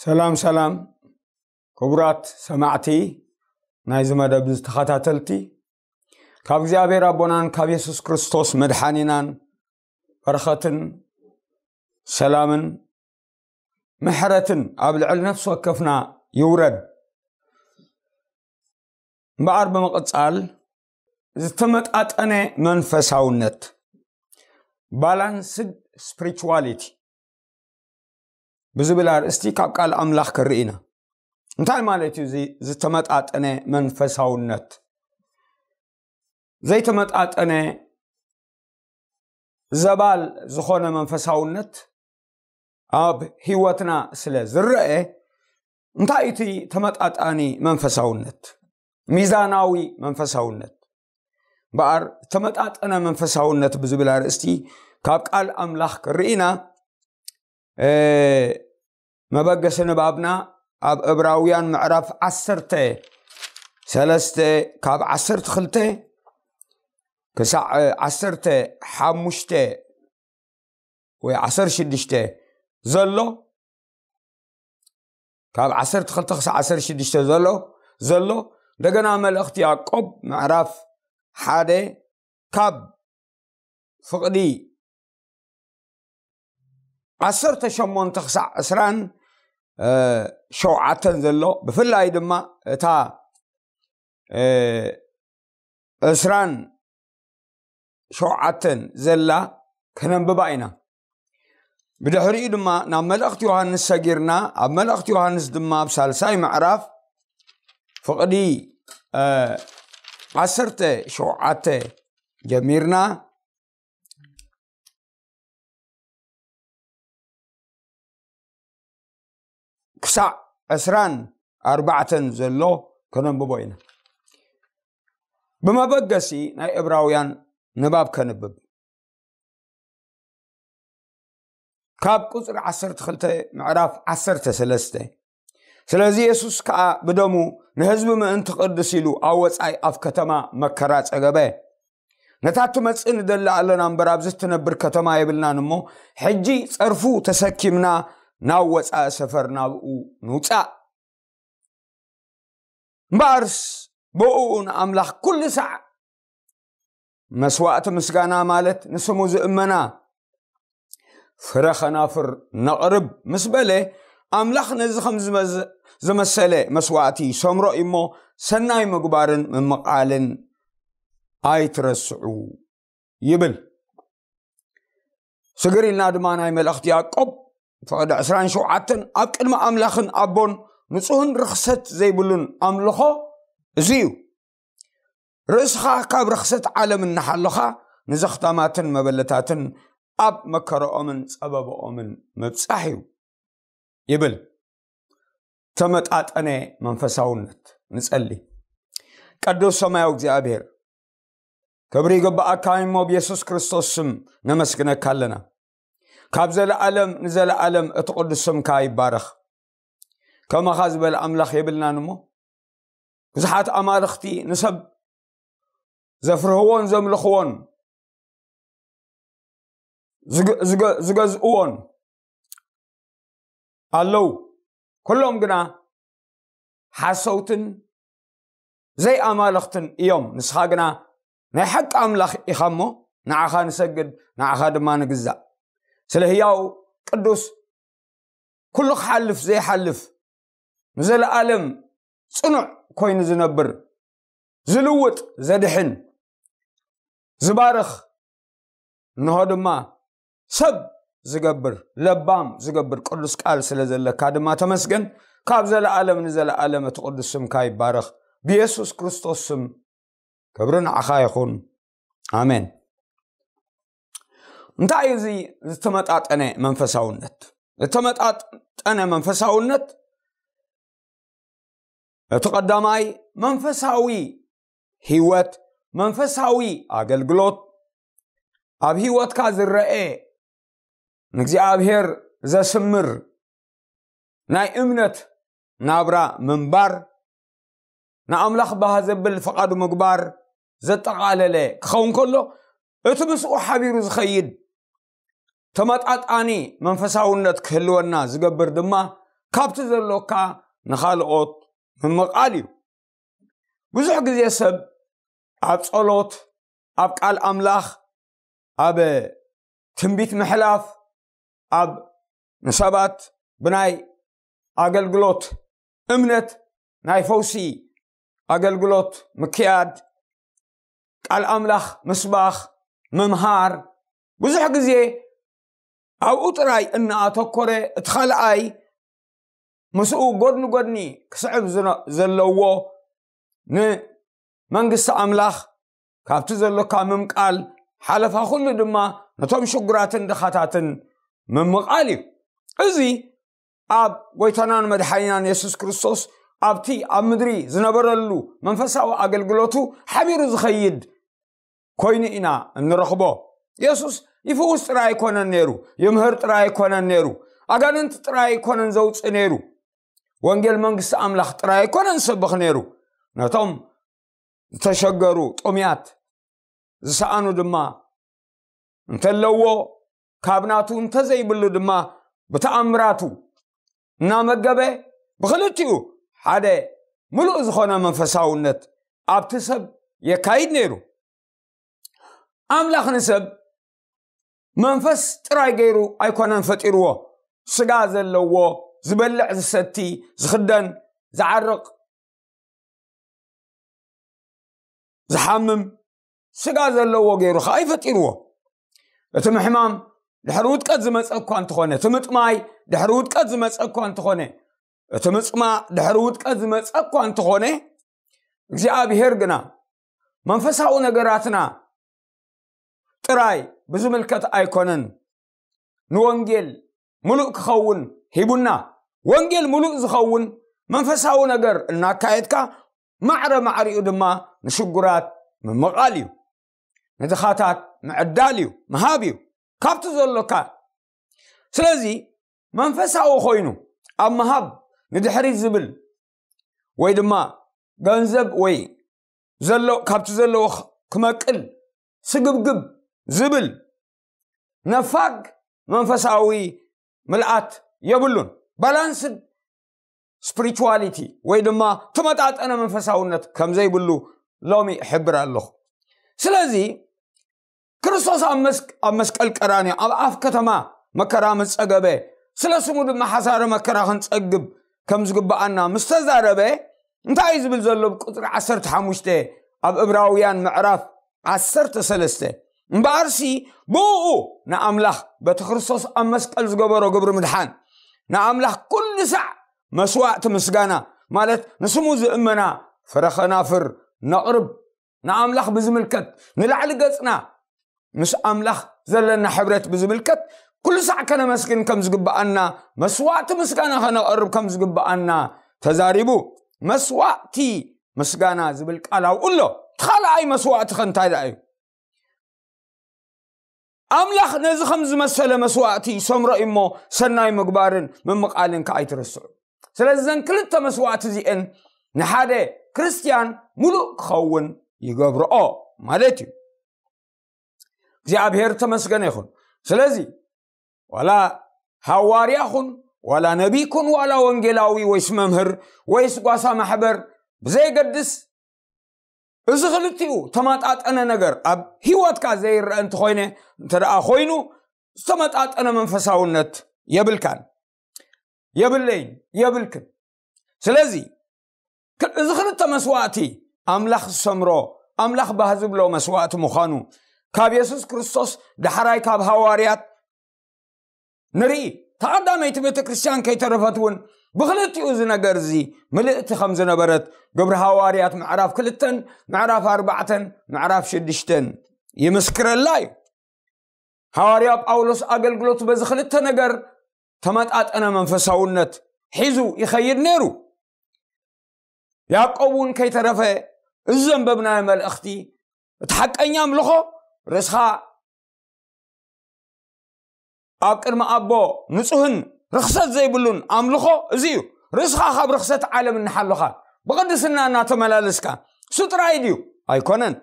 ሰላም ሰላም፣ ክቡራት ሰማዕቲ ናይዚ መደብ ተኸታተልቲ፣ ካብ እግዚኣብሔር ኣቦናን ካብ የሱስ ክርስቶስ መድሓኒናን በረኸትን ሰላምን ምሕረትን ኣብ ልዕሊ ነፍሲ ወከፍና ይውረድ። እምበኣር ብምቕጻል፣ ዝተመጣጠነ መንፈሳውነት፣ balanced spirituality ብዝብል ኣርእስቲ ካብ ቃል ኣምላኽ ክርኢ ኢና። እንታይ ማለት እዩ እዚ ዝተመጣጠነ መንፈሳውነት? ዘይተመጣጠነ ዘባል ዝኾነ መንፈሳውነት ኣብ ህይወትና ስለ ዝረአ፣ እንታይ እቲ ተመጣጣኒ መንፈሳውነት? ሚዛናዊ መንፈሳውነት። እምበኣር፣ ተመጣጠነ መንፈሳውነት ብዝብል ኣርእስቲ ካብ ቃል ኣምላኽ ክርኢና፣ እ፣ መበገሲ ንባብና ኣብ ዕብራውያን ምዕራፍ ዓሰርተ ሰለስተ፣ ካብ ዓሰርተ ክልተ ክሳዕ ዓሰርተ ሓሙሽተ ወይ ዓሰርተ ሽዱሽተ ዘሎ፣ ካብ ዓሰርተ ክልተ ክሳዕ ዓሰርተ ሽዱሽተ ዘሎ፣ ዘሎ፣ እንደገና መልእኽቲ ያዕቆብ ምዕራፍ ሓደ ካብ ፍቕዲ ዓሰርተ ሸሞንተ ክሳዕ ዕስራን ሸውዓተን ዘሎ፣ ብፍላይ ድማ እታ፣ እ፣ ዕስራን ሸውዓተን ዘላ ከነንብባ ኢና። ብድሕሪኡ ድማ ናብ መልእኽቲ ዮሃንስ ሰጊርና፣ ኣብ መልእኽቲ ዮሃንስ ድማ ኣብ ሳልሳይ ምዕራፍ ፍቕዲ፣ እ፣ ዓሰርተ ሸውዓተ ጀሚርና ክሳዕ ዕስራን ኣርባዕተን ዘሎ ከነንብቦ ኢና። ብመበገሲ ናይ ዕብራውያን ንባብ ከንብብ። ካብ ቁጽሪ ዓሰርተ ክልተ ምዕራፍ ዓሰርተ ሰለስተ። ስለዚ የሱስ ከኣ ብደሙ ንህዝቢ ምእንቲ ክቕድስ ኢሉ ኣብ ወጻኢ ኣብ ከተማ መከራ ጸገበ። ነታ ትመጽእ ንደሊ ኣለና እምበር፣ ኣብዚ እትነብር ከተማ የብልናን እሞ፣ ሕጂ ጸርፉ ተሰኪምና ናብ ወጻኢ ሰፈር ናብኡ ንውጻእ። እምበኣርስ ብእኡ ንኣምላኽ ኩሉ ሳዕ መስዋእቲ ምስጋና፣ ማለት ንስሙ ዝእመና ፍረ ኸናፍር ነቕርብ ምስ በለ፣ ኣምላኽ ነዚ ኸም ዝመዝ-፣ ዝመሰለ መስዋእቲ ይሰምሮ እዩ እሞ፣ ሰናይ ምግባርን ምምቓልን ኣይትረስዑ ይብል። ስግር ኢልና ድማ ናይ መልእኽቲ ያዕቆብ ፍቕዲ ዕስራን ሸውዓተን፣ ኣብ ቅድሚ ኣምላኽን ኣቦን ንጹህን ርኽሰት ዘይብሉን ኣምልኾ እዚ እዩ። ርእስኻ ካብ ርኽሰት ዓለም እናሓለኻ፣ ንዘኽታማትን መበለታትን ኣብ መከረኦምን ጸበባኦምን ምብጻሕ እዩ ይብል። ተመጣጠነ መንፈሳውነት ንጸሊ። ቅዱስ ሰማያዊ እግዚኣብሔር፣ ክብሪ ይግብኣካ እሞ፣ ብየሱስ ክርስቶስ ስም ነመስግነካ ኣለና። ካብ ዘለኣለም ንዘለኣለም እቲ ቅዱስ ስምካ ይባረኽ። ከማኻ ዝበለ ኣምላኽ የብልናን እሞ፣ ብዙሓት ኣማልኽቲ ንሰብ ዘፍርህዎን ዘምልኽዎን ዝገ-፣ ዝገ-፣ ዝገዝእዎን ኣለዉ። ኩሎም ግና ሓሰውትን ዘይኣማልኽትን እዮም። ንስኻ ግና ናይ ሓቂ ኣምላኽ ኢኻ እሞ፣ ንዓኻ ንሰግድ፣ ንዓኻ ድማ ንግዛእ። ስለ ህያው ቅዱስ፣ ኩሉ ክሓልፍ ዘይሓልፍ፣ ንዘለኣለም ጽኑዕ ኮይኑ ዝነብር፣ ዝልውጥ፣ ዘድሕን፣ ዝባርኽ፣ እንሆ ድማ ሰብ ዝገብር፣ ለባም ዝገብር ቅዱስ ቃል ስለ ዘለካ ድማ ተመስገን። ካብ ዘለኣለም ንዘለኣለም እቲ ቅዱስ ስምካ ይባረኽ። ብየሱስ ክርስቶስ ስም ክብሪ ንዓኻ ይኹን። ኣሜን። እንታይ እዩ እዚ ዝተመጣጠነ መንፈሳውነት? ዝተመጣጠነ መንፈሳውነት፣ እቲ ቀዳማይ፣ መንፈሳዊ ህይወት፣ መንፈሳዊ ኣገልግሎት፣ ኣብ ህይወትካ ዝረአ ንእግዚኣብሔር ዘስምር ናይ እምነት ናብራ ምንባር፣ ንኣምላኽ ባህ ዘብል ፍቓዱ ምግባር ዘጠቓለለ ክኸውን ከሎ፣ እቲ ምስኡ ሓቢሩ ዝኸይድ ተመጣጣኒ መንፈሳውነት ክህልወና ዝገብር ድማ ካብቲ ዘሎካ ንኻልኦት ምምቓል እዩ። ብዙሕ ግዜ ሰብ ኣብ ጸሎት፣ ኣብ ቃል ኣምላኽ፣ ኣብ ትንቢት ምሕላፍ፣ ኣብ ንሰባት ብናይ ኣገልግሎት እምነት ናይ ፈውሲ ኣገልግሎት ምክያድ፣ ቃል ኣምላኽ ምስባኽ፣ ምምሃር፣ ብዙሕ ግዜ ኣብኡ ጥራይ እናኣተኮረ፣ እቲ ካልኣይ ምስኡ ጎድኒ ጎድኒ ክስዕብ ዝነ- ዘለዎ ንመንግስቲ ኣምላኽ ካብቲ ዘሎካ ምምቃል፣ ሓለፋ ኩሉ ድማ ነቶም ሽጉራትን ድኻታትን ምምቓል እዩ። እዚ ኣብ ጎይታናን መድሓኒናን የሱስ ክርስቶስ ኣብቲ ኣብ ምድሪ ዝነበረሉ መንፈሳዊ ኣገልግሎቱ ሓቢሩ ዝኸይድ ኮይኑ ኢና እንረኽቦ። የሱስ ይፍውስ ጥራይ ኣይኮነን ነይሩ፣ ይምህር ጥራይ ኣይኮነን ነይሩ፣ ኣጋንንቲ ጥራይ ኣይኮነን ዘውፅእ ነይሩ፣ ወንጌል መንግስቲ ኣምላኽ ጥራይ ኣይኮነን ዝሰብኽ ነይሩ። ነቶም ዝተሸገሩ፣ ጥሙያት፣ ዝሰኣኑ ድማ እንተለዎ፣ ካብ ናቱ እንተዘይብሉ ድማ ብተኣምራቱ እናመገበ፣ ብኽልቲኡ ሓደ ምሉእ ዝኾነ መንፈሳውነት ኣብቲ ሰብ የካይድ ነይሩ። ኣምላኽ ንሰብ መንፈስ ጥራይ ገይሩ ኣይኮነን ፈጢርዎ። ስጋ ዘለዎ፣ ዝበልዕ፣ ዝሰቲ፣ ዝኽደን፣ ዝዓርቕ፣ ዝሓምም ስጋ ዘለዎ ገይሩ ኸዓ ይፈጢርዎ። እቲ ምሕማም ድሕሪ ውድቀት ዝመፀ እኳ እንተኾነ፣ እቲ ምጥማይ ድሕሪ ውድቀት ዝመፀ እኳ እንተኾነ፣ እቲ ምፅማእ ድሕሪ ውድቀት ዝመፀ እኳ እንተኾነ፣ እግዚኣብሔር ግና መንፈሳዊ ነገራትና ጥራይ ብዝምልከት ኣይኮነን ንወንጌል ምሉእ ክኸውን ሂቡና። ወንጌል ምሉእ ዝኸውን መንፈሳዊ ነገር እናካየድካ፣ ማዕረ ማዕሪኡ ድማ ንሽጉራት ምምቓል እዩ፣ ንድኻታት ምዕዳል እዩ፣ ምሃብ እዩ ካብቲ ዘሎካ። ስለዚ መንፈሳዊ ኮይኑ ኣብ ምሃብ ንድሕሪት ዝብል ወይ ድማ ገንዘብ ወይ ዘሎ ካብቲ ዘለዎ ክመቅል ስግብግብ ዝብል ነፋግ መንፈሳዊ ምልኣት የብሉን። ባላንስድ ስፕሪቹዋሊቲ ወይ ድማ ተመጣጠነ መንፈሳውነት ከም ዘይብሉ ሎሚ እሕብር ኣለኹ። ስለዚ ክርስቶስ ኣብ መስቅ- ኣብ መስቀል ቀራንዮ ኣብ ኣፍ ከተማ መከራ ምስ ጸገበ፣ ስለ ስሙ ድማ ሓሳረ መከራ ክንጸግብ ከም ዝግብኣና ምስ ተዛረበ፣ እንታይ እዩ ዝብል ዘሎ? ኣብ ቁጽሪ ዓሰርተ ሓሙሽተ ኣብ እብራውያን ምዕራፍ ዓሰርተ ሰለስተ፣ እምበኣርሲ ብእኡ ንኣምላኽ በቲ ክርስቶስ ኣብ መስቀል ዝገበሮ ግብሪ ምድሓን ንኣምላኽ ኩሉ ሳዕ መስዋእቲ ምስጋና፣ ማለት ንስሙ ዝእመና ፍረ ኸናፍር ነቕርብ። ንኣምላኽ ብዝምልከት ንላዕሊ ገጽና ምስ ኣምላኽ ዘለና ሕብረት ብዝምልከት ኩሉ ሳዕ ከነመስግን ከም ዝግብኣና፣ መስዋእቲ ምስጋና ከነቐርብ ከም ዝግብኣና ተዛሪቡ። መስዋእቲ ምስጋና ዝብል ቃል ኣብኡ ኣሎ። እቲ ካልኣይ መስዋእቲ ከ እንታይ ደኣ እዩ? ኣምላኽ ነዚ ከም ዝመሰለ መስዋእቲ ሰምሮ እሞ ሰናይ ምግባርን ምምቓልን ከኣ ኣይትርስዑ። ስለዚ እዘን ክልተ መስዋእቲ እዚአን ንሓደ ክርስትያን ሙሉእ ክኸውን ይገብርኦ ማለት እዩ። እግዚኣብሔር ተመስገነ ይኹን። ስለዚ ዋላ ሃዋርያ ኹን፣ ዋላ ነቢይ ኩን፣ ዋላ ወንጌላዊ ወይስ መምህር ወይስ ጓሳ ማሕበር ብዘየገድስ፣ እዚ ክልቲኡ ተመጣጠነ ነገር ኣብ ህይወትካ ዘይረአ እንተኾይነ፣ እንተ ደኣ ኮይኑ ዝተመጣጠነ መንፈሳውነት የብልካን፣ የብለይን፣ የብልክን። ስለዚ ክ- እዚ ክልተ መስዋእቲ ኣምላኽ ዝሰምሮ፣ ኣምላኽ ባህ ዝብሎ መስዋእቲ ምዃኑ ካብ የሱስ ክርስቶስ ዳሕራይ ካብ ሃዋርያት ንርኢ። ተቐዳመይቲ ቤተ ክርስቲያን ከይተረፈት እውን ብክልቲኡ እዚ ነገር እዚ ምልእቲ ከም ዝነበረት ግብሪ ሃዋርያት ምዕራፍ ክልተን ምዕራፍ ኣርባዕተን ምዕራፍ ሽዱሽተን ይምስክረላ እዩ። ሃዋርያ ጳውሎስ ኣገልግሎቱ በዚ ክልተ ነገር ተመጣጠነ መንፈሳውነት ሒዙ ይኸይድ ነይሩ። ያዕቆብ እውን ከይተረፈ እዚ ዘንበብናዮ መልእኽቲ፣ እቲ ሓቀኛ ኣምልኾ ርእስኻ ኣብ ቅድሚ ኣቦ ንጹህን ርኽሰት ዘይብሉን ኣምልኾ እዚ እዩ። ርእስኻ ካብ ርኽሰት ዓለም እናሓለኻ ብቕድስና እናተመላለስካ እሱ ጥራይ ድዩ? ኣይኮነን።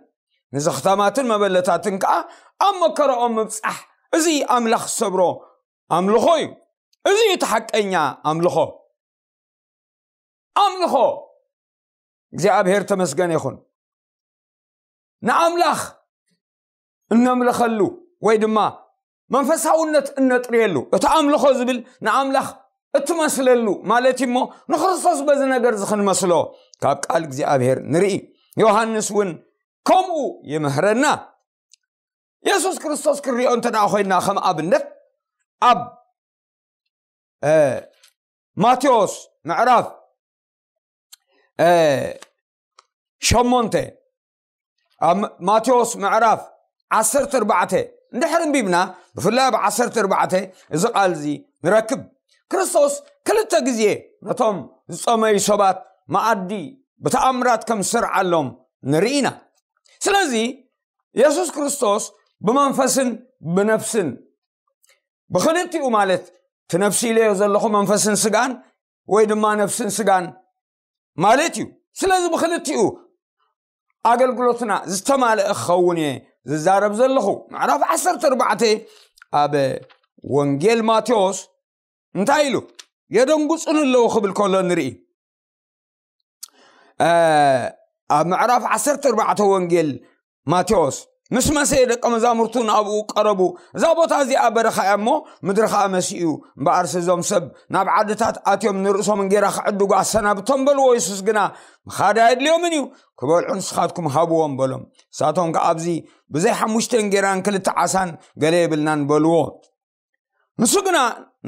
ንዘኽታማትን መበለታትን ከኣ ኣብ መከረኦም ምብጻሕ፣ እዚ ኣምላኽ ዝሰብሮ ኣምልኾ እዩ። እዚ እዩ እቲ ሓቀኛ ኣምልኾ። ኣምልኾ እግዚኣብሔር ተመስገን ይኹን። ንኣምላኽ እነምልኸሉ ወይ ድማ መንፈሳውነት እነጥርየሉ፣ እቲ ኣምልኾ ዝብል ንኣምላኽ እትመስለሉ ማለት እዩ። እሞ ንክርስቶስ በዚ ነገር እዚ ክንመስሎ ካብ ቃል እግዚኣብሔር ንርኢ። ዮሃንስ እውን ከምኡ ይምህረና። የሱስ ክርስቶስ ክንሪኦ እንተ ደኣ ኮይና ከም ኣብነት ኣብ ማቴዎስ ምዕራፍ ሸሞንተ፣ ኣብ ማቴዎስ ምዕራፍ ዓሰርተ ኣርባዕተ እንድሕር እንቢብና፣ ብፍላይ ኣብ ዓሰርተ ኣርባዕተ እዚ ቃል እዚ ንረክብ። ክርስቶስ ክልተ ግዜ ነቶም ዝጸመዩ ሰባት መኣዲ ብተኣምራት ከም ዝሰርዓሎም ንርኢ ኢና። ስለዚ የሱስ ክርስቶስ ብመንፈስን ብነፍስን፣ ብኽልቲኡ ማለት እቲ ነፍሲ ኢለዮ ዘለኹ መንፈስን ስጋን ወይ ድማ ነፍስን ስጋን ማለት እዩ። ስለዚ ብኽልቲኡ ኣገልግሎትና ዝተማልአ ክኸውን እየ ዝዛረብ ዘለኹ። ምዕራፍ ዓሰርተ ኣርባዕተ ኣብ ወንጌል ማቴዎስ እንታይ ኢሉ? "የደንጉጹን ኣለዉ" ክብል ከሎ ንርኢ። ኣብ ምዕራፍ ዓሰርተ ኣርባዕተ ወንጌል ማቴዎስ፣ ምስ መሰየ ደቀ መዛሙርቱ ናብኡ ቀረቡ። "እዛ ቦታ እዚኣ በረኻ እያ እሞ፣ ምድሪ ኸኣ መሲኡ። እምበኣርሲ እዞም ሰብ ናብ ዓድታት ኣትዮም ንርእሶም እንጌራ ክዕድጉ ኣሰናብቶም" በልዎ። የሱስ ግና፣ "ምኻድ ኣየድልዮምን እዩ፣ ክበልዑ ንስኻትኩም ሃብዎም" በሎም። ንሳቶም ከኣ፣ "ኣብዚ ብዘይ ሓሙሽተ እንጌራን ክልተ ዓሳን ገለ የብልናን" በልዎ። ንሱ ግና፣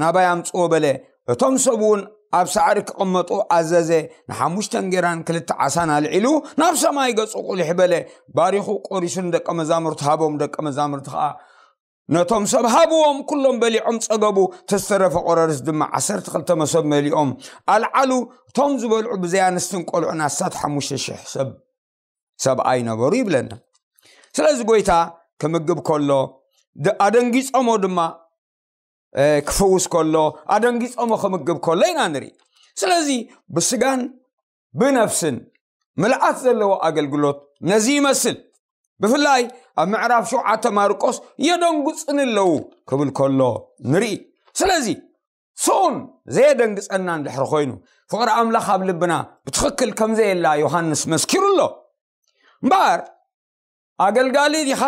"ናባይ ኣምጽዎ" በለ። እቶም ሰብ እውን ኣብ ሳዕሪ ክቕመጡ ኣዘዘ። ንሓሙሽተ እንጌራን ክልተ ዓሳን ኣልዒሉ፣ ናብ ሰማይ ገጹ ቁሊሕ በለ፣ ባሪኹ ቆሪሱ ንደቀ መዛሙርቱ ሃቦም። ደቀ መዛሙርቲ ከኣ ነቶም ሰብ ሃብዎም። ኩሎም በሊዖም ጸገቡ። እቲ ዝተረፈ ቆረርስ ድማ ዓሰርተ ክልተ መሶብ መሊኦም ኣልዓሉ። እቶም ዝበልዑ ብዘይ ኣንስትን ቆልዑን ኣስታት ሓሙሽተ ሽሕ ሰብ ሰብኣይ ነበሩ ይብለና። ስለዚ ጎይታ ክምግብ ከሎ፣ ድ-፣ ኣደንጊጾሞ ድማ፣ እ፣ ክፍውስ ከሎ፣ ኣደንጊጾሞ ክምግብ ከሎ ኢና ንርኢ። ስለዚ ብስጋን ብነፍስን ምልኣት ዘለዎ ኣገልግሎት ነዚ ይመስል። ብፍላይ ኣብ ምዕራፍ ሸውዓተ ማርቆስ፣ "የደንግጹኒ ኣለዉ" ክብል ከሎ ንርኢ። ስለዚ ስኡን ዘየደንግጸና እንድሕር ኮይኑ፣ ፍቕሪ ኣምላኽ ኣብ ልብና ብትኽክል ከም ዘየላ ዮሃንስ መስኪሩ ኣሎ። እምበኣር፣ ኣገልጋሊ ዲኻ?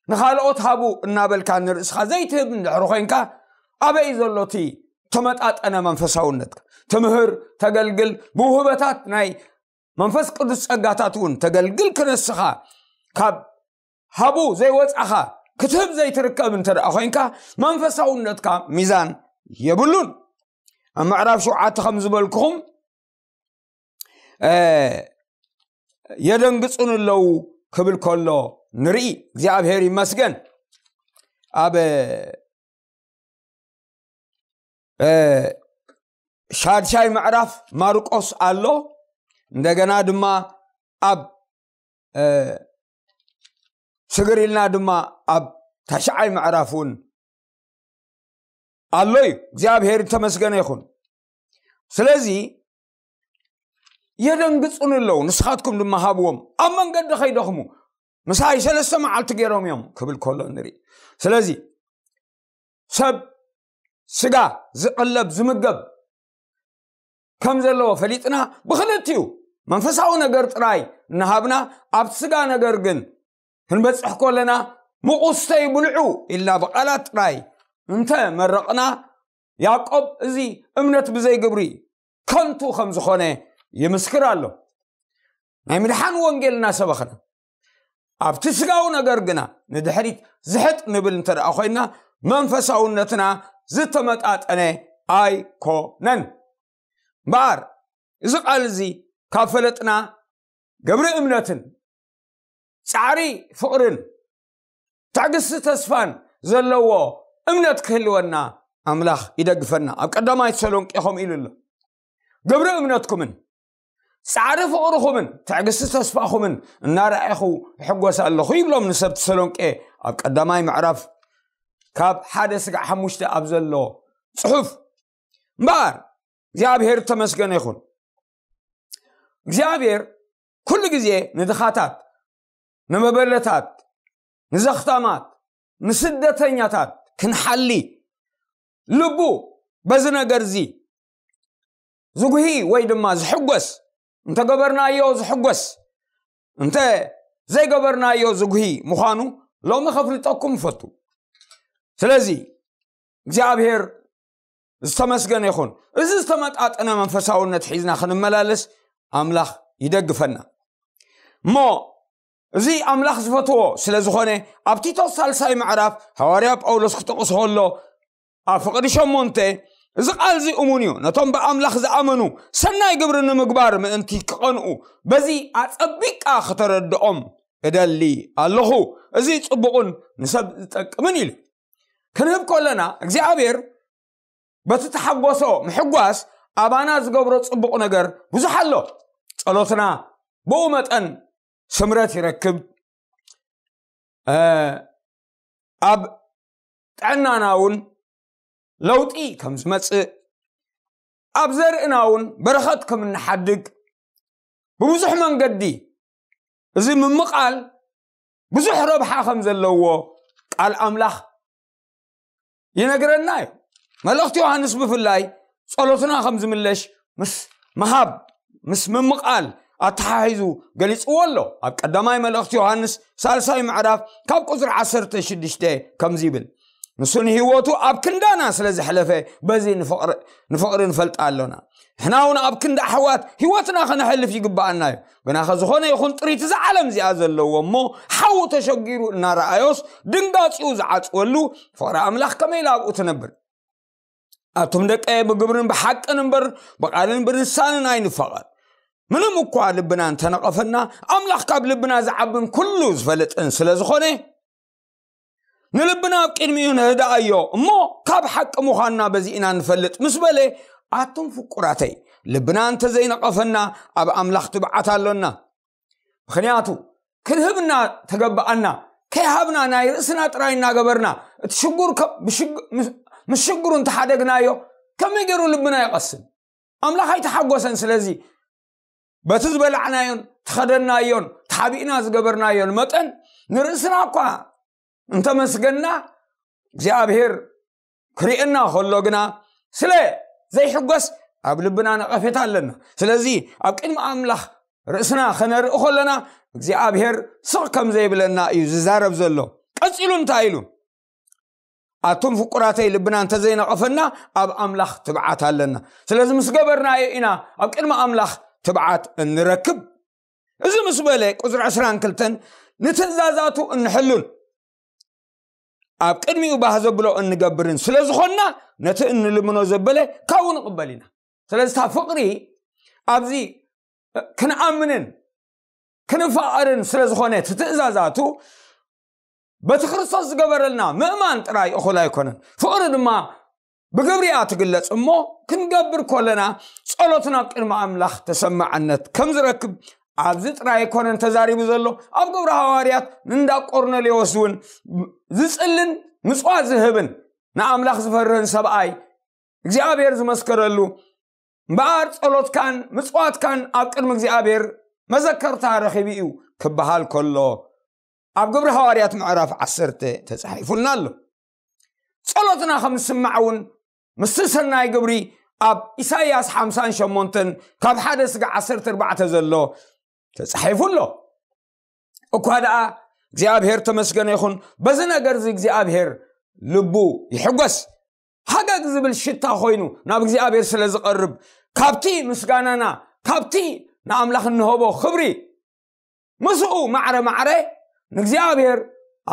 ንኻልኦት ሃቡ እናበልካ ንርእስኻ ዘይትህብ እንድሕር ኮይንካ፣ ኣበይ ዘሎ እቲ ተመጣጠነ መንፈሳውነትካ? ትምህር፣ ተገልግል፣ ብውህበታት ናይ መንፈስ ቅዱስ ጸጋታት እውን ተገልግል፣ ክነስኻ ካብ ሃቡ ዘይወጻኻ ክትህብ ዘይትርከብ እንተ ደኣ ኮይንካ፣ መንፈሳውነትካ ሚዛን የብሉን። ኣብ ምዕራፍ ሸውዓተ ከም ዝበልኩኹም፣ እ፣ "የደንግጹን ኣለዉ" ክብል ከሎ ንርኢ። እግዚኣብሔር ይመስገን። ኣብ፣ እ፣ ሻድሻይ ምዕራፍ ማርቆስ ኣሎ። እንደገና ድማ ኣብ፣ እ፣ ስግር ኢልና ድማ ኣብ ታሽዓይ ምዕራፍ እውን ኣሎ እዩ። እግዚኣብሔር ተመስገነ ይኹን። ስለዚ "የደንግጹን ኣለዉ፣ ንስኻትኩም ድማ ሃብዎም፣ ኣብ መንገዲ ከይደኽሙ፣ ምሳይ ሰለስተ መዓልቲ ገይሮም እዮም" ክብል ከሎ ንርኢ። ስለዚ ሰብ ስጋ ዝቐለብ ዝምገብ ከም ዘለዎ ፈሊጥና፣ ብኽልቲኡ መንፈሳዊ ነገር ጥራይ እናሃብና፣ ኣብቲ ስጋ ነገር ግን ክንበጽሕ ከለና፣ "ምቑስተይ ብልዑ" ኢልና ብቓላት ጥራይ እንተ መረቕና፣ ያዕቆብ እዚ እምነት ብዘይ ግብሪ ከንቱ ከም ዝኾነ ይምስክር ኣሎ። ናይ ምድሓን ወንጌል እናሰበኽና፣ ኣብቲ ስጋዊ ነገር ግና ንድሕሪት ዝሕጥ ንብል እንተ ደኣ ኮይንና፣ መንፈሳውነትና ዝተመጣጠነ ኣይኮነን። እምበኣር፣ እዚ ቃል እዚ ካብ ፈለጥና፣ ግብሪ እምነትን ጻዕሪ ፍቕርን ትዕግስቲ ተስፋን ዘለዎ እምነት ክህልወና ኣምላኽ ይደግፈና። ኣብ ቀዳማይ ተሰሎንቄ ከምኡ ኢሉ ኣሎ። "ግብሪ እምነትኩምን ጻዕሪ ፍቕርኹምን ትዕግስቲ ተስፋኹምን እናረኣኹ እሕጎስ ኣለኹ" ይብሎም ንሰብ ተሰሎንቄ ኣብ ቀዳማይ ምዕራፍ ካብ ሓደ ስጋዕ ሓሙሽተ ኣብ ዘሎ ጽሑፍ። እምበኣር እግዚኣብሔር ተመስገነ ይኹን። እግዚኣብሔር ኩሉ ግዜ ንድኻታት፣ ንመበለታት፣ ንዘኽታማት፣ ንስደተኛታት ክንሓሊ ልቡ በዚ ነገር እዚ ዝጉሂ ወይ ድማ ዝሕጎስ፣ እንተገበርናዮ ዝሕጎስ፣ እንተ ዘይገበርናዮ ዝጉሂ ምዃኑ ሎሚ ከፍልጠኩም እፈቱ። ስለዚ እግዚኣብሔር ዝተመስገነ ይኹን። እዚ ዝተመጣጠነ መንፈሳውነት ሒዝና ክንመላለስ ኣምላኽ ይደግፈና። እሞ እዚ ኣምላኽ ዝፈትዎ ስለ ዝኾነ፣ ኣብ ቲቶስ ሳልሳይ ምዕራፍ ሃዋርያ ጳውሎስ ክጠቕሶ ከሎ፣ ኣብ ፍቕሪ ሸሞንተ፣ እዚ ቃል እዚ እሙን እዩ፣ ነቶም ብኣምላኽ ዝኣመኑ ሰናይ ግብሪ ንምግባር ምእንቲ ክቐንኡ፣ በዚ ኣጸቢቃ ክተረድኦም እደሊ ኣለኹ። እዚ ጽቡቕን ንሰብ ዝጠቅምን ኢሉ። ክንህብ ከለና እግዚኣብሔር በቲ ተሓጎሶ ምሕጓስ ኣባና ዝገብሮ ጽቡቕ ነገር ብዙሕ ኣሎ። ጸሎትና ብኡ መጠን ስምረት ይረክብ። እ፣ ኣብ ጥዕናና እውን ለውጢ ከም ዝመጽእ፣ ኣብ ዘርእና እውን በረኸት ከም እንሓድግ፣ ብብዙሕ መንገዲ እዚ ምምቓል ብዙሕ ረብሓ ከም ዘለዎ ቃል ኣምላኽ ይነግረና እዩ። መልእኽቲ ዮሃንስ ብፍላይ ጸሎትና ከም ዝምለሽ ምስ ምሃብ፣ ምስ ምምቓል ኣተሓሒዙ ገሊጽዎ ኣሎ። ኣብ ቀዳማይ መልእኽቲ ዮሃንስ ሳልሳይ ምዕራፍ ካብ ቁጽሪ ዓሰርተ ሽዱሽተ ከምዚ ይብል፣ ንሱ ንህይወቱ ኣብ ክንዳና ስለ ዘሕለፈ፣ በዚ ንፍቕሪ፣ ንፍቕሪ ንፈልጣ ኣሎና። ንሕና እውን ኣብ ክንዲ ኣሕዋት ህይወትና ከነሕልፍ ይግብኣና እዩ። ግናኸ ዝኾነ ይኹን ጥሪት እዛ ዓለም እዚኣ ዘለዎ እሞ ሓዉ ተሸጊሩ እናረኣዮስ ድንጋጺኡ ዝዓጽወሉ ፍቕሪ ኣምላኽ ከመይ ኢላ ኣብኡ ትነብር? ኣቱም ደቀየ ብግብርን ብሓቅን እምበር ብቓልን ብልሳንን ኣይንፋቐር። ምንም እኳ ልብና እንተነቐፈና ኣምላኽ ካብ ልብና ዝዓብን ኩሉ ዝፈልጥን ስለ ዝኾነ ንልብና ኣብ ቅድሚኡ ነህድኣዮ እሞ ካብ ሓቂ ምዃንና በዚ ኢና ንፈልጥ ምስ በለ፣ ኣቱም ፍቁራተይ ልብና እንተዘይነቐፈና ኣብ ኣምላኽ ትብዓት ኣሎና። ምኽንያቱ ክንህብና ተገባኣና ከይሃብና ናይ ርእስና ጥራይ እናገበርና እቲ ሽጉር ከ-፣ ብሽግ-፣ ምስ፣ ምስ ሽግሩ እንተሓደግናዮ ከመይ ገይሩ ልብና ይቐስን? ኣምላኽ ኣይተሓጎሰን። ስለዚ በቲ ዝበላዕናዮን ተኸደናዮን ተሓቢእና ዝገበርናዮን መጠን ንርእስና እኳ እንተመስገና እግዚኣብሔር ክርእየና ከሎ ግና ስለ ዘይሕጎስ ኣብ ልብና ነቐፌታ ኣለና። ስለዚ ኣብ ቅድሚ ኣምላኽ ርእስና ከነርኢ ከለና እግዚኣብሔር ስቕ ከም ዘይብለና እዩ ዝዛረብ ዘሎ። ቀጺሉ እንታይ ኢሉ? ኣቱም ፍቁራተይ ልብና እንተዘይነቐፈና ኣብ ኣምላኽ ትብዓት ኣለና። ስለዚ ምስ ገበርናዮ ኢና ኣብ ቅድሚ ኣምላኽ ትብዓት እንረክብ። እዚ ምስ በለ ቁጽሪ ዕስራን ክልተን ንትእዛዛቱ እንሕሉን ኣብ ቅድሚኡ ባህ ዘብሎ እንገብርን ስለ ዝኾንና ነቲ እንልምኖ ዘበለ ካብኡ ንቕበል ኢና። ስለዚ እታ ፍቕሪ ኣብዚ ክንኣምንን ክንፋቐርን ስለ ዝኾነ እቲ ትእዛዛቱ በቲ ክርስቶስ ዝገበረልና ምእማን ጥራይ እኹል ኣይኮነን። ፍቕሪ ድማ ብግብሪ እያ ትግለጽ እሞ ክንገብር ከለና ጸሎትና ኣብ ቅድሚ ኣምላኽ ተሰማዕነት ከም ዝረክብ ኣብዚ ጥራይ ኣይኮነን ተዛሪቡ ዘሎ። ኣብ ግብሪ ሃዋርያት ንእንዳ ቆርኔሌዎስ እውን ዝጽልን ምጽዋት ዝህብን ንኣምላኽ ዝፈርህን ሰብኣይ እግዚኣብሔር ዝመስከረሉ እምበኣር ጸሎትካን ምጽዋትካን ኣብ ቅድሚ እግዚኣብሔር መዘከርታ ረኺቡ እዩ ክበሃል ከሎ ኣብ ግብሪ ሃዋርያት ምዕራፍ ዓሰርተ ተጻሒፉልና ኣሎ። ጸሎትና ከም ዝስማዕ እውን ምስቲ ሰናይ ግብሪ ኣብ ኢሳይያስ ሓምሳን ሸሞንተን ካብ ሓደ ስጋ ዓሰርተ ኣርባዕተ ዘሎ ተጻሒፉ ኣሎ። እኳ ደኣ እግዚኣብሔር ተመስገነ ይኹን፣ በዚ ነገር እዚ እግዚኣብሔር ልቡ ይሕጎስ። ሃገግ ዝብል ሽታ ኮይኑ ናብ እግዚኣብሔር ስለ ዝቐርብ ካብቲ ምስጋናና ካብቲ ንኣምላኽ እንህቦ ክብሪ ምስኡ ማዕረ ማዕረ ንእግዚኣብሔር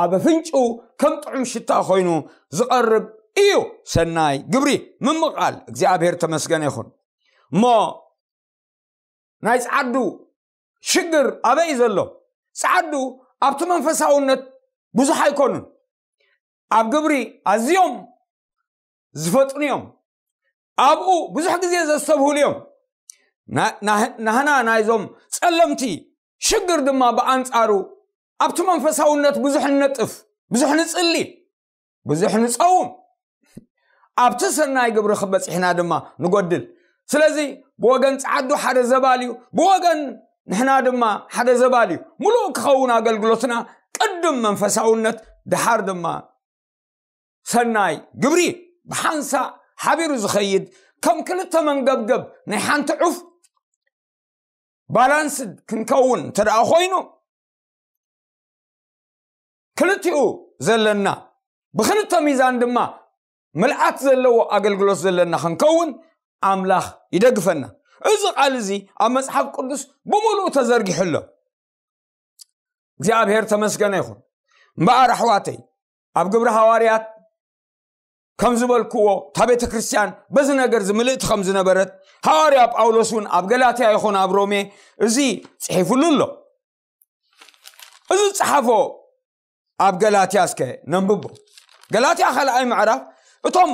ኣብ ኣፍንጭኡ ከም ጥዑም ሽታ ኮይኑ ዝቐርብ እዩ። ሰናይ ግብሪ ምምቓል እግዚኣብሔር ተመስገነ ይኹን። እሞ ናይ ጸዓዱ ሽግር ኣበይ እዩ ዘሎ? ጸዓዱ ኣብቲ መንፈሳውነት ብዙሕ ኣይኮኑን። ኣብ ግብሪ ኣዝዮም ዝፈጥኑ እዮም። ኣብኡ ብዙሕ ግዜ ዘስተብህሉ እዮም። ና-፣ ናህ-፣ ናህና ናይዞም ጸለምቲ ሽግር ድማ ብኣንጻሩ ኣብቲ መንፈሳውነት ብዙሕ ንነጥፍ፣ ብዙሕ ንጽሊ፣ ብዙሕ ንጸውም፣ ኣብቲ ሰናይ ግብሪ ክበጺሕና ድማ ንጎድል። ስለዚ ብወገን ጸዓዱ ሓደ ዘባል እዩ፣ ብወገን ንሕና ድማ ሓደ ዘባል እዩ። ምሉእ ክኸውን ኣገልግሎትና ቅድም መንፈሳውነት፣ ደሓር ድማ ሰናይ ግብሪ ብሓንሳእ ሓቢሩ ዝኸይድ ከም ክልተ መንገብገብ ናይ ሓንቲ ዑፍ ባላንስድ ክንከውን እንተ ደኣ ኮይኑ፣ ክልቲኡ ዘለና ብክልተ ሚዛን ድማ ምልኣት ዘለዎ ኣገልግሎት ዘለና ክንከውን ኣምላኽ ይደግፈና። እዚ ቃል እዚ ኣብ መጽሓፍ ቅዱስ ብምሉኡ ተዘርጊሑ ኣሎ። እግዚኣብሔር ተመስገነ ይኹን። እምበኣር ኣሕዋተይ፣ ኣብ ግብሪ ሃዋርያት ከም ዝበልክዎ፣ እታ ቤተ ክርስቲያን በዚ ነገር እዚ ምልእቲ ከም ዝነበረት፣ ሃዋርያ ጳውሎስ እውን ኣብ ገላትያ ይኹን ኣብ ሮሜ እዚ ጽሒፉሉ ኣሎ። እዚ ዝጸሓፎ ኣብ ገላትያ እስከ ነንብቦ። ገላትያ ካልኣይ ምዕራፍ፣ እቶም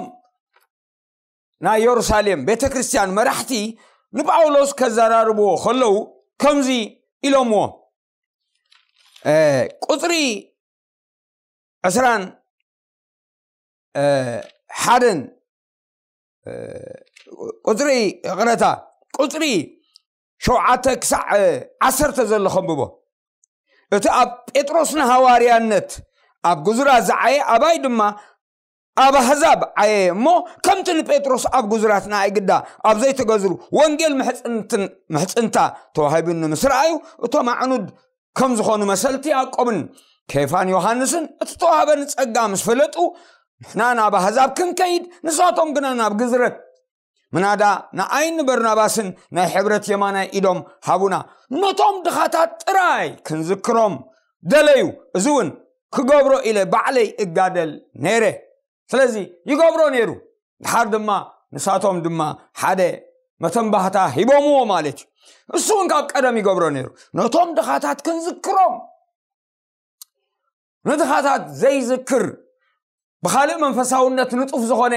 ናይ የሩሳሌም ቤተ ክርስቲያን መራሕቲ ንጳውሎስ ከዘራርብዎ ከለዉ ከምዚ ኢሎምዎ። እ፣ ቁጽሪ ዕስራን፣ እ፣ ሓደን፣ እ፣ ቁጽሪ፣ ይቕረታ፣ ቁጽሪ ሸውዓተ ክሳዕ፣ እ፣ ዓሰርተ ዘሎ ከንብቦ። እቲ ኣብ ጴጥሮስ ንሃዋርያነት ኣብ ግዙራት ዝዓየ፣ ኣባይ ድማ ኣብ ኣህዛብ ዓየ እሞ፣ ከምቲ ንጴጥሮስ ኣብ ግዙራት ንኣይ ግዳ ኣብ ዘይተገዝሩ ወንጌል ምሕጽንትን-፣ ምሕጽንታ ተዋሂቡኒ ምስ ረኣዩ፣ እቶም ኣዕኑድ ከም ዝኾኑ መሰልቲ ያዕቆብን ኬፋን ዮሃንስን እቲ ተዋህበኒ ጸጋ ምስ ፈለጡ፣ ንሕና ናብ ኣህዛብ ክንከይድ፣ ንሳቶም ግና ናብ ግዝረት፣ ምናዳ ንኣይን ንበርናባስን ናይ ሕብረት የማናይ ኢዶም ሃቡና። ነቶም ድኻታት ጥራይ ክንዝክሮም ደለዩ። እዚ እውን ክገብሮ ኢለ ባዕለይ እጋደል ነይረ። ስለዚ ይገብሮ ነይሩ። ድሓር ድማ ንሳቶም ድማ ሓደ መተንባህታ ሂቦምዎ ማለት እዩ። እሱ እውን ካብ ቀደም ይገብሮ ነይሩ። ነቶም ድኻታት ክንዝክሮም፣ ንድኻታት ዘይዝክር፣ ብኻልእ መንፈሳውነት ንጡፍ ዝኾነ፣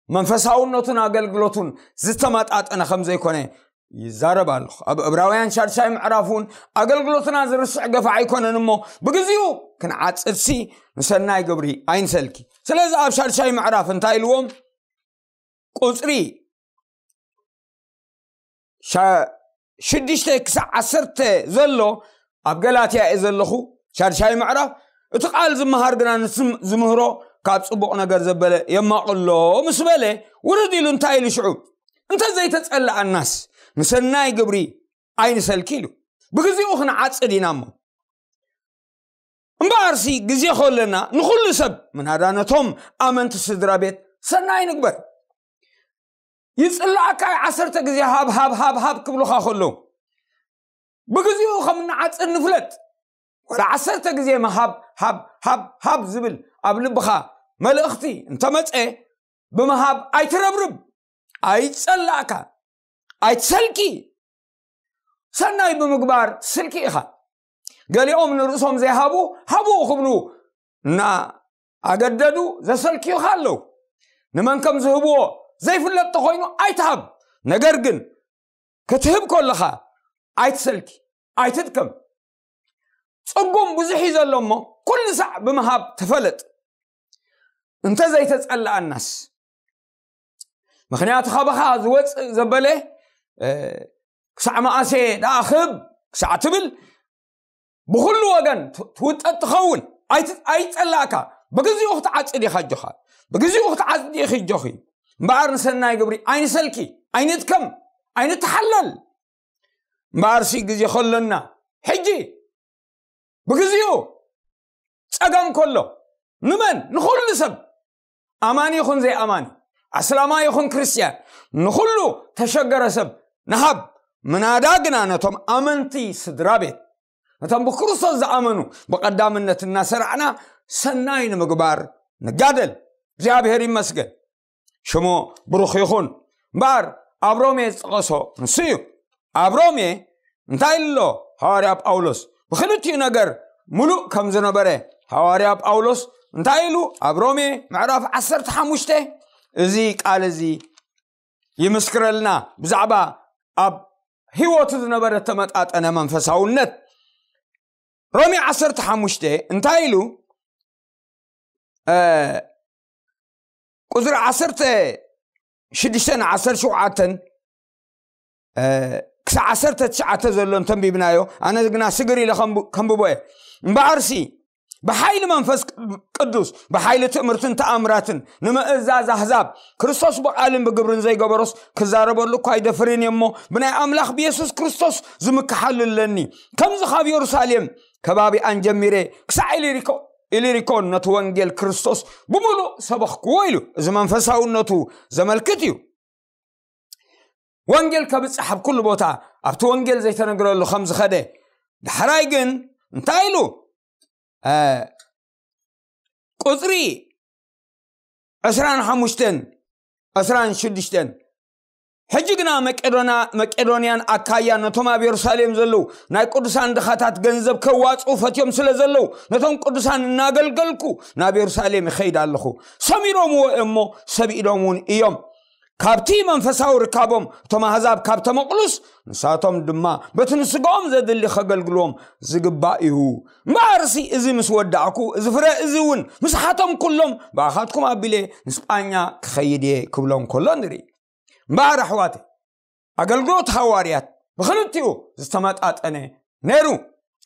መንፈሳውነቱን ኣገልግሎቱን ዝተመጣጠነ ከም ዘይኮነ ይዛረብ ኣለኹ። ኣብ ዕብራውያን ሻድሻይ ምዕራፍ እውን ኣገልግሎትና ዝርስዕ ገፋዕ ኣይኮነን እሞ፣ ብግዚኡ ክንዓጽድሲ ንሰናይ ግብሪ ኣይንሰልኪ። ስለዚ ኣብ ሻድሻይ ምዕራፍ እንታይ ኢልዎም? ቁጽሪ ሻ-፣ ሽዱሽተ ክሳዕ ዓሰርተ ዘሎ ኣብ ገላትያ እየ ዘለኹ፣ ሻድሻይ ምዕራፍ። እቲ ቃል ዝመሃር ግና ንስም-፣ ዝምህሮ ካብ ጽቡቕ ነገር ዘበለ የማቕሎ ምስ በለ፣ ውርድ ኢሉ እንታይ ኢሉ ሽዑ? "እንተ ዘይተጸላኣናስ ንሰናይ ግብሪ ኣይንሰልኪ" ኢሉ። ብግዚኡ ክንዓጽድ ኢና እሞ። እምበኣርሲ ግዜ ከለና ንኹሉ ሰብ፣ ምናዳ ነቶም ኣመንቲ ስድራ ቤት ሰናይ ንግበር። ይጽላኣካ እዩ፣ ዓሰርተ ግዜ ሃብ፣ ሃብ፣ ሃብ፣ ሃብ ክብሉኻ ከለዉ፣ ብግዚኡ ከም እንዓጽድ ንፍለጥ። ወላ ዓሰርተ ግዜ ምሃብ፣ ሃብ፣ ሃብ፣ ሃብ ዝብል ኣብ ልብኻ መልእኽቲ እንተመጸ፣ ብምሃብ ኣይትረብርብ፣ ኣይጸላእካ፣ ኣይትሰልኪ። ሰናይ ብምግባር ትስልኪ ኢኻ። ገሊኦም ንርእሶም ዘይሃቡ ሃቡ ክብሉ እናኣገደዱ ዘሰልክዩኻ ኣለዉ። ንመን ከም ዝህብዎ ዘይፍለጥ ተኾይኑ ኣይትሃብ። ነገር ግን ክትህብ ከለኻ ኣይትሰልኪ፣ ኣይትድከም። ጽጉም ብዙሕ እዩ ዘሎ እሞ፣ ኩሉ ሳዕ ብምሃብ ተፈለጥ። እንተ ዘይተጸላኣናስ፣ ምኽንያቱ ካባኻ ዝወጽእ ዘበለ፣ እ፣ ክሳዕ መኣሴ ደኣ ክህብ ክሳዕ ትብል፣ ብኹሉ ወገን ት-፣ ትውጠጥ ትኸውን። ኣይት-፣ ኣይጸላእካ። ብግዚኡ ክትዓጽድ ኢኻ ኣጆኻ። ብግዚኡ ክትዓጽድ ኢኺ ኣጆኺ። እምበኣር ንሰናይ ግብሪ ኣይንሰልኪ፣ ኣይንድከም፣ ኣይንተሓለል። እምበኣርሲ ግዜ ከሎና፣ ሕጂ፣ ብግዚኡ፣ ጸገም ከሎ፣ ንመን? ንኹሉ ሰብ፣ ኣማኒ ይኹን ዘይኣማኒ፣ ኣስላማይ ይኹን ክርስትያን፣ ንኹሉ ተሸገረ ሰብ ንሃብ። ምናዳ ግና ነቶም ኣመንቲ ስድራ ቤት፣ ነቶም ብክርስቶስ ዝኣመኑ ብቐዳምነት እናሰራዕና ሰናይ ንምግባር ንጋደል። እግዚኣብሔር ይመስገን። ሽሙ ብሩኽ ይኹን። እምበኣር ኣብ ሮሜ ዝጠቐሶ ንሱ እዩ። ኣብ ሮሜ እንታይ ኢሉ ኣሎ ሃዋርያ ጳውሎስ? ብኽልቲኡ ነገር ምሉእ ከም ዝነበረ ሃዋርያ ጳውሎስ እንታይ ኢሉ? ኣብ ሮሜ ምዕራፍ ዓሰርተ ሓሙሽተ እዚ ቃል እዚ ይምስክረልና፣ ብዛዕባ ኣብ ህይወቱ ዝነበረ ተመጣጠነ መንፈሳውነት። ሮሜ ዓሰርተ ሓሙሽተ እንታይ ኢሉ? እ፣ ቁጽሪ ዓሰርተ ሽዱሽተ ን ዓሰርተ ሸውዓተ፣ እ፣ ክሳብ ዓሰርተ ትሽዓተ ዘሎ እንተንቢብናዮ፣ ኣነ ግና ስግር ኢለ ከንብ-፣ ከንብቦ እየ። እምበኣርሲ፣ ብሓይሊ መንፈስ ቅዱስ፣ ብሓይሊ ትእምርትን ተኣምራትን ንምእዛዝ ኣህዛብ፣ ክርስቶስ ብቓልን ብግብርን ዘይገበሮስ ክዛረበሉ እኳ ኣይደፍርን እየ እሞ፣ ብናይ ኣምላኽ ብየሱስ ክርስቶስ ዝምክሓሉ ኣለኒ። ከምዚ ካብ የሩሳሌም ከባቢኣን ጀሚረ ክሳዕ ኢሊሪኮ-፣ ኢሊሪኮን ነቲ ወንጌል ክርስቶስ ብምሉእ ሰበኽክዎ ኢሉ። እዚ መንፈሳውነቱ ዘመልክት እዩ። ወንጌል ከብጽሕ ኣብ ኩሉ ቦታ ኣብቲ ወንጌል ዘይተነግረሉ ከም ዝኸደ፣ ዳሕራይ ግን እንታይ ኢሉ? እ፣ ቁጽሪ ዕስራን ሓሙሽተን፣ ዕስራን ሽዱሽተን፣ ሕጂ ግና መቄዶና-፣ መቄዶንያን ኣካያን ነቶም ኣብ የሩሳሌም ዘለዉ ናይ ቅዱሳን ድኻታት ገንዘብ ከዋጽኡ ፈትዮም ስለ ዘለዉ፣ ነቶም ቅዱሳን እናገልገልኩ ናብ የሩሳሌም ይኸይድ ኣለኹ። ሰሚሮምዎ እሞ ሰቢዶም እውን እዮም። ካብቲ መንፈሳዊ ርካቦም እቶም ኣህዛብ ካብ ተመቕሉስ፣ ንሳቶም ድማ በቲ ንስጋኦም ዘድሊ ከገልግልዎም ዝግባእ እዩ። እምበኣርሲ እዚ ምስ ወዳእኩ፣ እዚ ፍረ እዚ እውን ምስሓቶም ኩሎም ብኣኻትኩም ኣቢለ ንስጳኛ ክኸይድ እየ ክብሎም ከሎ ንርኢ። እምበኣር ኣሕዋተይ፣ ኣገልግሎት ሃዋርያት ብኽልቲኡ ዝተመጣጠነ ነይሩ።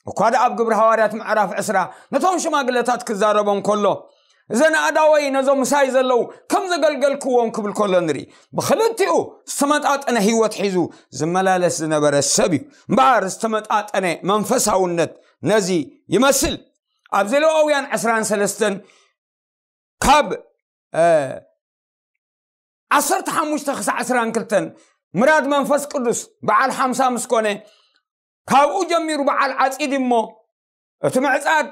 እኳ ደኣ ኣብ ግብሪ ሃዋርያት ምዕራፍ ዕስራ ነቶም ሽማግለታት ክዛረቦም ከሎ፣ እዘን ኣእዳወይ ነዞም ምሳይ ዘለዉ ከም ዘገልገልክዎም ክብል ከሎ ንርኢ። ብኽልቲኡ ዝተመጣጠነ ህይወት ሒዙ ዝመላለስ ዝነበረ ሰብ እዩ። እምበኣር ዝተመጣጠነ መንፈሳውነት ነዚ ይመስል። ኣብ ዘሌዋውያን ዕስራን ሰለስተን ካብ፣ እ፣ ዓሰርተ ሓሙሽተ ክሳዕ ዕስራን ክልተን ምራድ መንፈስ ቅዱስ በዓል ሓምሳ ምስ ኮነ፣ ካብኡ ጀሚሩ በዓል ዓጺድ እሞ፣ እቲ ምዕጻድ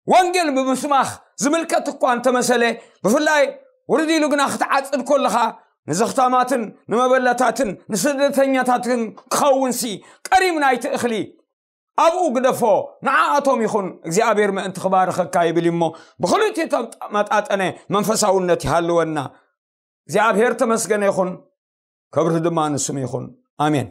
ወንጌል ብምስማኽ ዝምልከት እኳ እንተመሰለ፣ ብፍላይ ውርድ ኢሉ ግና ክትዓጽድ ከለኻ፣ ንዘኽታማትን ንመበለታትን ንስደተኛታትን ክኸውንሲ ቀሪም ናይቲ እኽሊ ኣብኡ ግደፎ፣ ንዓኣቶም ይኹን፣ እግዚኣብሔር ምእንቲ ክባርኸካ ይብል እሞ፣ ብኽልቲኡ ተመጣጠነ መንፈሳውነት ይሃልወና። እግዚኣብሔር ተመስገነ ይኹን፣ ክብሪ ድማ ንስሙ ይኹን። ኣሜን።